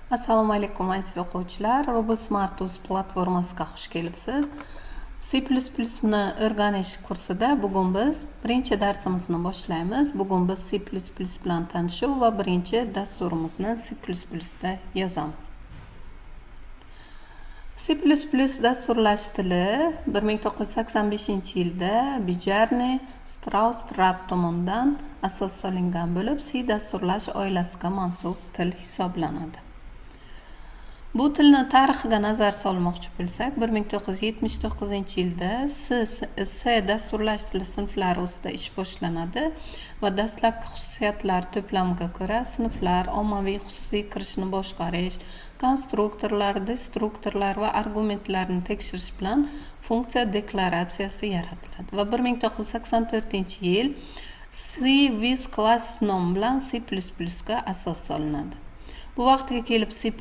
Assalomu alaykum, aziz o'quvchilar. RoboSmart uz platformasiga xush kelibsiz. C++ ni o'rganish kursida bugun biz birinchi darsimizni boshlaymiz. Bugun biz C++ bilan tanishuv va birinchi dasturimizni C++ da yozamiz. C++ dasturlash tili 1985-yilda Bjarne Stroustrup tomonidan asos solingan bo'lib, C dasturlash oilasiga mansub til hisoblanadi. Bu tilni tarixiga nazar solmoqchi bo'lsak, 1979-yilda C dasturlash tili sinflari ustida ish boshlanadi va dastlabki xususiyatlar to'plamiga ko'ra sinflar, ommaviy xususiy kirishni boshqarish, konstruktorlar, destruktorlar va argumentlarni tekshirish bilan funksiya deklaratsiyasi yaratiladi va 1984-yil C with Classes nomi bilan C++ ga asos solinadi. Bu vaqtga kelib C++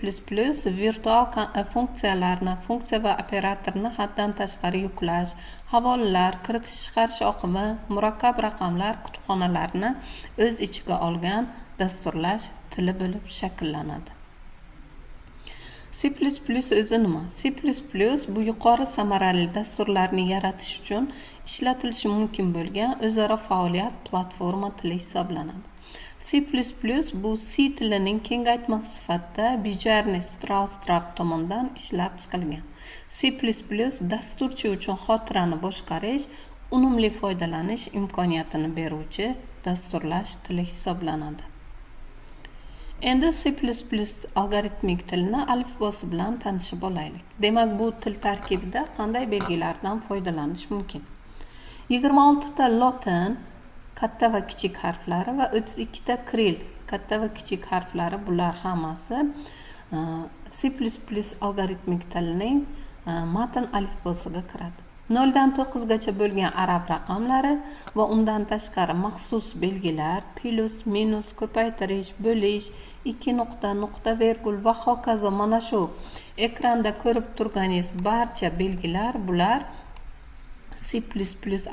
virtual funksiyalarni, funksiya va operatorni haddan tashqari yuklash, havolalar, kiritish chiqarish oqimi, murakkab raqamlar kutubxonalarini o'z ichiga olgan dasturlash tili bo'lib shakllanadi. C++ o'zi nima? C++ bu yuqori samarali dasturlarni yaratish uchun ishlatilishi mumkin bo'lgan o'zaro faoliyat platforma tili hisoblanadi. C++ bu C tilining kengaytmasi sifatida Bjarne Stroustrup tomonidan ishlab chiqilgan. C++ dasturchi uchun xotirani boshqarish, unumli foydalanish imkoniyatini beruvchi dasturlash tili hisoblanadi. Endi C++ algoritmik tilini alifbosi bilan tanishib olaylik. Demak, bu til tarkibida qanday belgilardan foydalanish mumkin? 26 ta lotin katta va kichik harflari va 32 ta kiril katta va kichik harflari, bular hammasi C++ algoritmik tilining matn alifbosiga kiradi. 0 dan 9 gacha bo'lgan arab raqamlari va undan tashqari maxsus belgilar: plyus, minus, ko'paytirish, bo'lish, ikki nuqta, nuqta vergul va hokazo. Mana shu ekranda ko'rib turganingiz barcha belgilar, bular C++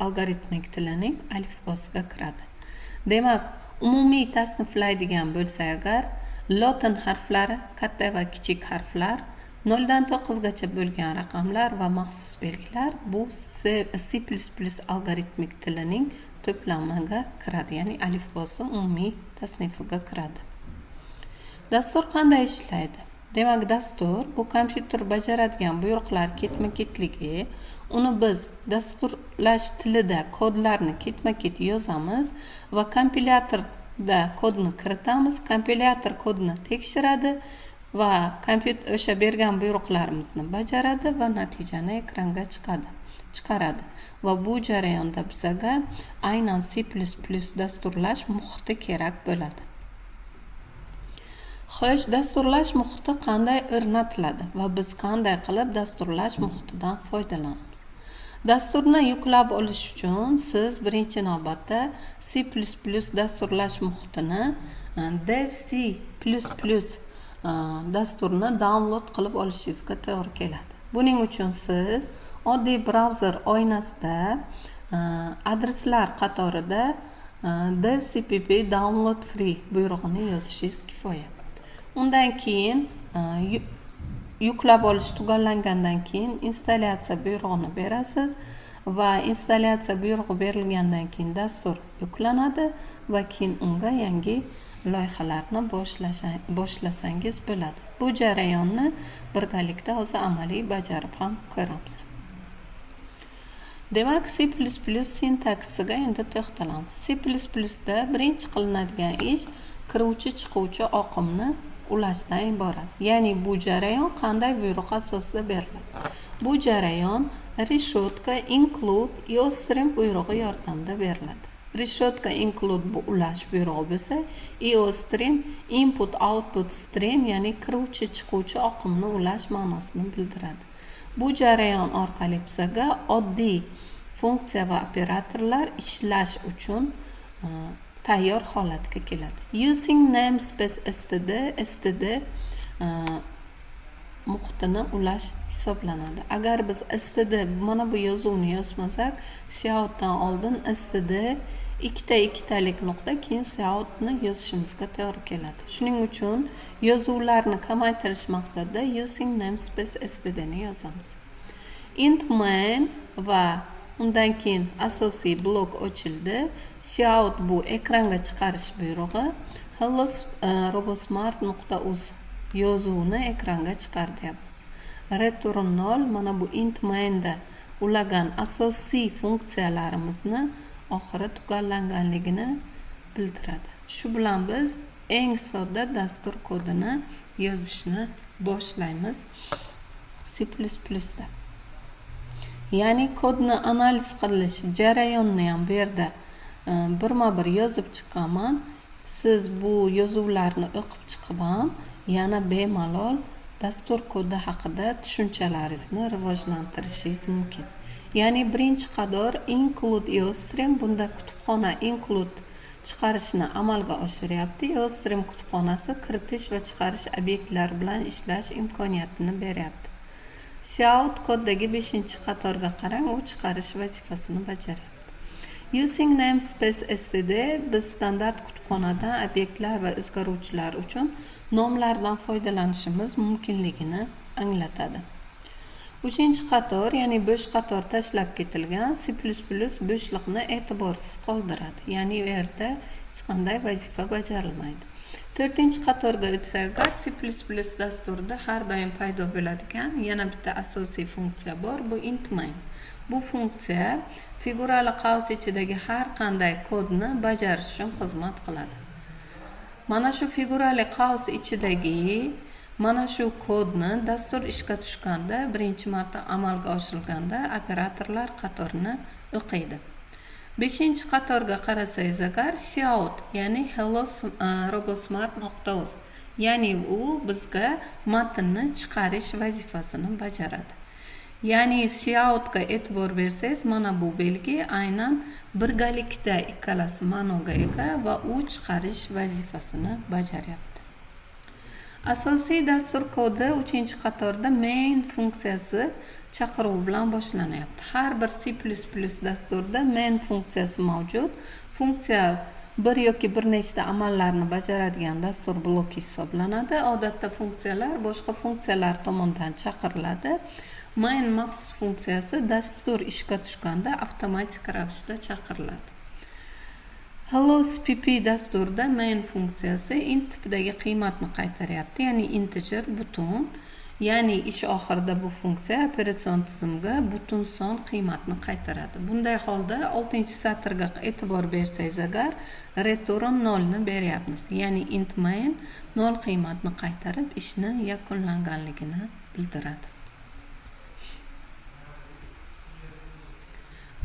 algoritmik tilining alifbosiga kiradi. Demak, umumiy tasniflaydigan bo'lsak agar, lotin harflari, katta va kichik harflar, 0 dan 9 gacha bo'lgan raqamlar va maxsus belgilar bu C++ algoritmik tilining to'plamiga kiradi, ya'ni alifbosi umumiy tasnifiga kiradi. Dastur qanday ishlaydi? Demak, dastur bu kompyuter bajaradigan buyruqlar ketma ketligi. Uni biz dasturlash tilida kodlarni ketma ket yozamiz va kompilyatorda kodni kiritamiz. Kompilyator kodni tekshiradi va kompyuter o'sha bergan buyruqlarimizni bajaradi va natijani ekranga chiqaradi va bu jarayonda bizaga aynan C++ dasturlash muhiti kerak bo'ladi. Xo'sh, dasturlash muhiti qanday o'rnatiladi va biz qanday qilib dasturlash muhitidan foydalanamiz? Dasturni yuklab olish uchun siz birinchi navbatda C++ dasturlash muhitini, Dev C++ dasturni download qilib olishingizga to'g'ri keladi. Buning uchun siz oddiy brauzer oynasida adreslar qatorida dev cpp download free buyrug'ini yozishingiz kifoya. Undan keyin, yuklab olish tugallangandan keyin, installyatsiya buyrug'ini berasiz va installyatsiya buyrug'i berilgandan keyin dastur yuklanadi va keyin unga yangi loyihalarni boshlasangiz bo'ladi. Bu jarayonni birgalikda hozir amaliy bajarib ham ko'ramiz. Demak, C++ sintaksiga endi to'xtalamiz. C++ da birinchi qilinadigan ish kiruvchi chiquvchi oqimni ulashdan iborat. Ya'ni bu jarayon qanday buyruq asosida beriladi? Bu jarayon reshotka include iostream buyrug'i yordamida beriladi. Reshotka include bu ulash buyrug'i bo'lsa, iostream input output stream, ya'ni kiruvchi chiquvchi oqimni ulash ma'nosini bildiradi. Bu jarayon orqali bizaga oddiy funksiya va operatorlar ishlash uchun tayyor holatga keladi. Using namespace std, std muhitini ulash hisoblanadi. Agar biz std, mana bu yozuvni yozmasak, coutdan oldin std Ikkita ikkitalik nuqta, keyin coutni yozishimizga to'g'ri keladi. Shuning uchun yozuvlarni kamaytirish maqsadida using namespace std ni yozamiz. Int main va undan keyin asosiy blok ochildi. Cout bu ekranga chiqarish buyrug'i. Hello robosmart nuqta uz yozuvini ekranga chiqar deyapmiz. Return 0 mana bu int mainda ulagan asosiy funksiyalarimizni oxiri tugallanganligini bildiradi. Shu bilan biz eng sodda dastur kodini yozishni boshlaymiz C++ da. Ya'ni kodni analiz qilish jarayonini ham bu yerda birma-bir yozib chiqqanman. Siz bu yozuvlarni o'qib chiqib ham yana bemalol dastur kodi haqida tushunchalaringizni rivojlantirishingiz mumkin. Ya'ni birinchi qator include iostream, bunda kutubxona include chiqarishni amalga oshiryapti. Iostream kutubxonasi kiritish va chiqarish obyektlari bilan ishlash imkoniyatini beryapti. Cout koddagi 5-qatorga qarang, u chiqarish vazifasini bajaryapti. Using namespace std biz standart kutubxonadan obyektlar va o'zgaruvchilar uchun nomlardan foydalanishimiz mumkinligini anglatadi. 3-qator, ya'ni bo'sh qator tashlab ketilgan, C++ bo'shliqni e'tiborsiz qoldiradi. Ya'ni u yerda hech qanday vazifa bajarilmaydi. 4-qatorga o'tsak agar, C++ dasturida har doim paydo bo'ladigan yana bitta asosiy funksiya bor, bu int main. Bu funksiya figurali qavs ichidagi har qanday kodni bajarish uchun xizmat qiladi. Mana shu figurali qavs ichidagi mana shu kodni dastur ishga tushganda, birinchi marta amalga oshirilganda operatorlar qatorini o'qiydi. 5-qatorga qarasangiz agar, cout, ya'ni hello robosmart nuqta uz, ya'ni u bizga matnni chiqarish vazifasini bajaradi. Ya'ni coutga e'tibor bersangiz, mana bu belgi aynan birgalikda ikkalasi ma'noga ega va u chiqarish vazifasini bajaryapti. Asosiy dastur kodi 3-qatorda main funksiyasi chaqiruvi bilan boshlanyapti. Har bir C++ dasturida main funksiyasi mavjud. Funksiya bir yoki bir nechta amallarni bajaradigan dastur bloki hisoblanadi. Odatda funksiyalar boshqa funksiyalar tomonidan chaqiriladi. Main maxsus funksiyasi dastur ishga tushganda avtomatik ravishda chaqiriladi. Hello cpp dasturida main funksiyasi int tipidagi qiymatni qaytaryapti, ya'ni integer butun. Ya'ni ish oxirida bu funksiya operatsion tizimga butun son qiymatni qaytaradi. Bunday holda 6-satrga e'tibor bersangiz agar, return 0 ni beryapmiz. Ya'ni int main 0 qiymatni qaytarib, ishni yakunlanganligini bildiradi.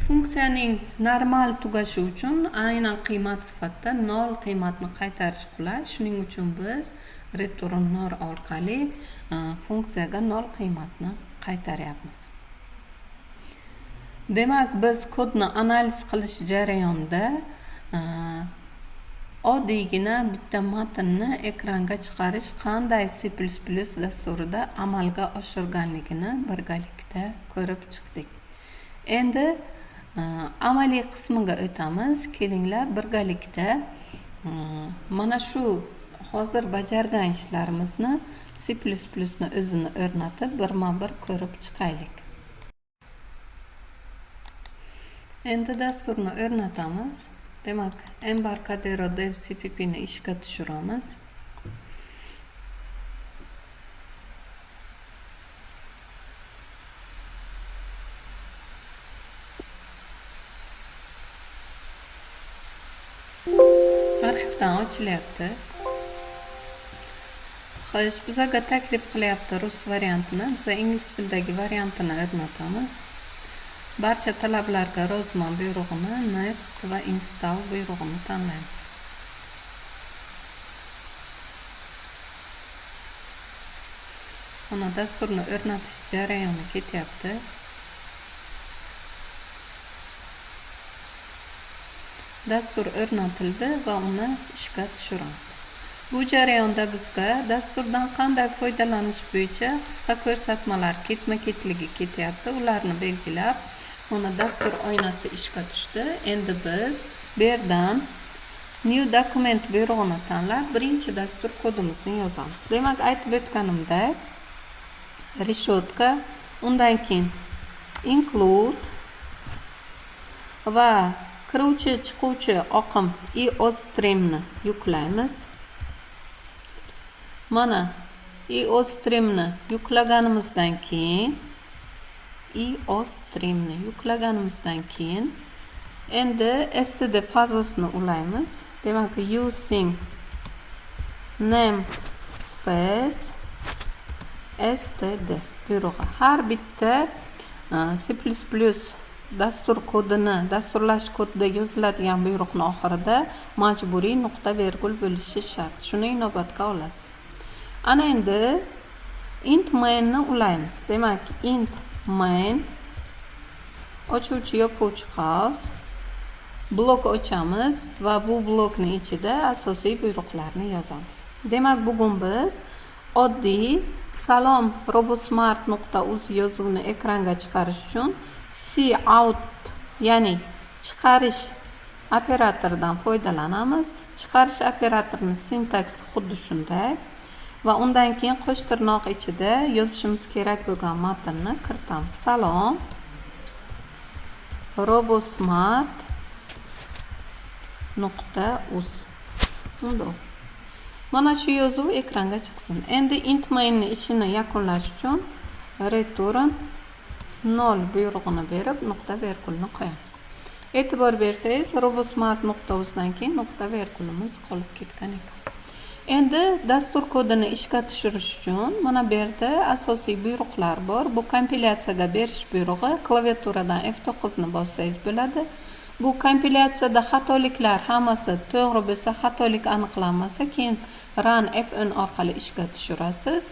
Funksiyaning normal tugashi uchun aynan qiymat sifatida 0 qiymatni qaytarish qulay. Shuning uchun biz return 0 orqali funksiyaga 0 qiymatni qaytaryapmiz. Demak, biz kodni analiz qilish jarayonida oddiygina bitta matnni ekranga chiqarish qanday C++ dasturida amalga oshirganligini birgalikda ko'rib chiqdik. Endi amaliy qismiga o'tamiz. Kelinglar, birgalikda mana shu hozir bajargan ishlarimizni C++ ni o'zini o'rnatib birma-bir ko'rib chiqaylik. Endi dasturni o'rnatamiz. Demak, Embarcadero Dev CPP ni ishga tushiramiz. Arxivdan ochilyapti. Xo'sh, bizaga taklif qilyapti rus variantini. Biz ingliz tilidagi variantini o'rnatamiz. Barcha talablarga roziman buyrug'ini, next va install buyrug'ini tanlaymiz. Mana dasturni o'rnatish jarayoni ketyapti. Dastur o'rnatildi va uni ishga tushiramiz. Bu jarayonda bizga dasturdan qanday foydalanish bo'yicha qisqa ko'rsatmalar ketma-ketligi ketyapti. Ularni belgilab, mana dastur oynasi ishga tushdi. Endi biz Bu yerdan New Document buyrug'ini tanlab, birinchi dastur kodimizni yozamiz. Demak, aytib o'tganimdek, решётка, undan keyin include va kiruvchi chiquvchi oqim iostreamni yuklaymiz. Mana, iostreamni yuklaganimizdan keyin endi std fazosni ulaymiz. Demak, using namespace std buyrug'i. Har bitta C++ dastur kodini, dasturlash kodida yoziladigan buyruqni oxirida majburiy nuqta vergul bo'lishi shart. Shuni inobatga olasiz. Ana endi int mainni ulaymiz. Demak, int main, ochuvchi yopuvchi qavs, blok ochamiz va bu blokning ichida asosiy buyruqlarni yozamiz. Demak, bugun biz oddiy "Salom robosmart.uz" yozuvini ekranga chiqarish uchun cout, ya'ni chiqarish operatoridan foydalanamiz. Chiqarish operatorini sintaksi xuddi shunday va undan keyin qo'sh tirnoq ichida yozishimiz kerak bo'lgan matnni kiritamiz: "Salom robosmart.uz". Bundoq, mana shu yozuv ekranga chiqsin. Endi int mainni ishini yakunlash uchun return 0 buyrug'ini berib, nuqta vergulni qo'yamiz. E'tibor bersangiz, robosmart.uzdan keyin nuqta vergulimiz qolib ketgan ekan. Endi dastur kodini ishga tushirish uchun mana bu yerda asosiy buyruqlar bor. Bu kompilyatsiyaga berish buyrug'i, klaviaturadan F9 ni bossangiz bo'ladi. Bu kompilyatsiyada xatoliklar hammasi to'g'ri bo'lsa, xatolik aniqlanmasa, keyin run F10 orqali ishga tushirasiz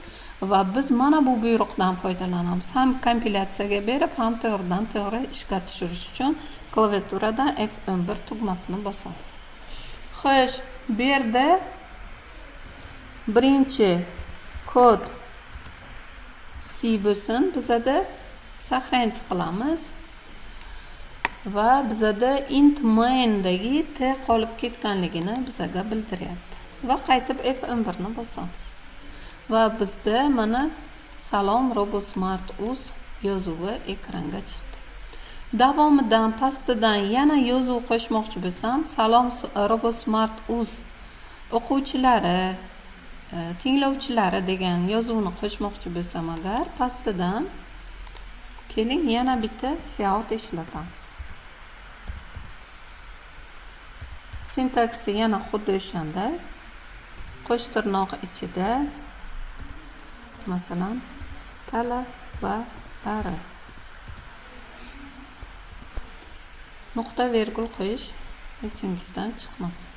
va biz mana bu buyruqdan foydalanamiz. Ham kompilyatsiyaga berib, ham to'g'ridan to'g'ri ishga tushirish uchun klaviaturadan F11 tugmasini bosamiz. Xo'sh, bu yerda birinchi kod C bo'lsin bizada. Сохранить qilamiz va bizada int maindagi t qolib ketganligini bizaga bildiryapti va qaytib F11 ni bosamiz va bizda mana "Salom robosmart uz" yozuvi ekranga chiqdi. Davomidan pastidan yana yozuv qo'shmoqchi bo'lsam, "Salom robosmart uz o'quvchilari, tinglovchilari" degan yozuvni qo'shmoqchi bo'lsam agar, pastidan keling, yana bitta cout ishlatamiz. Sintaksi yana xuddi o'shanday, qo'sh tirnoq ichida, masalan, talabalari, nuqta vergul qo'yish esingizdan chiqmasin.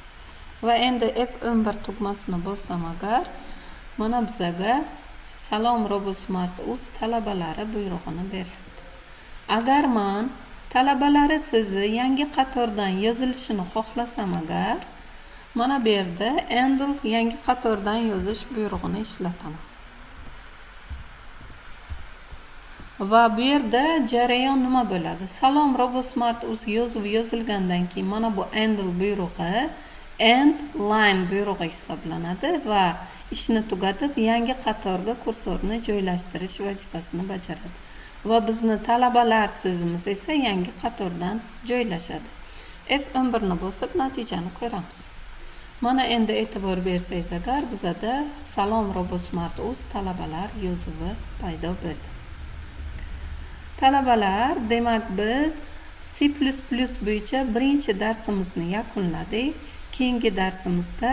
Va endi F11 tugmasini bossam agar, mana bizaga "Salom robosmart uz talabalari" buyrug'ini beryapti. Agar man "talabalari" so'zi yangi qatordan yozilishini xohlasam agar, mana bu yerda endl, yangi qatordan yozish buyrug'ini ishlataman. Va bu yerda jarayon nima bo'ladi? "Salom robosmart uz" yozuvi yozilgandan keyin mana bu endl buyrug'i end line buyrug'i hisoblanadi va ishni tugatib, yangi qatorga kursorni joylashtirish vazifasini bajaradi va bizni "talabalar" so'zimiz esa yangi qatordan joylashadi. F11 ni bosib, natijani ko'ramiz. Mana endi e'tibor bersangiz agar, bizada "Salom robosmart uz talabalar" yozuvi paydo bo'ldi. Talabalar, demak, biz C++ bo'yicha birinchi darsimizni yakunladik. Keyingi darsimizda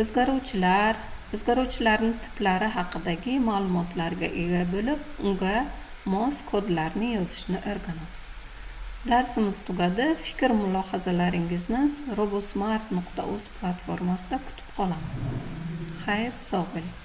o'zgaruvchilar, o'zgaruvchilarning tiplari haqidagi ma'lumotlarga ega bo'lib, unga mos kodlarni yozishni o'rganamiz. Darsimiz tugadi. Fikr mulohazalaringizni robosmart.uz platformasida kutib qolaman. Xayr, sog' bo'ling.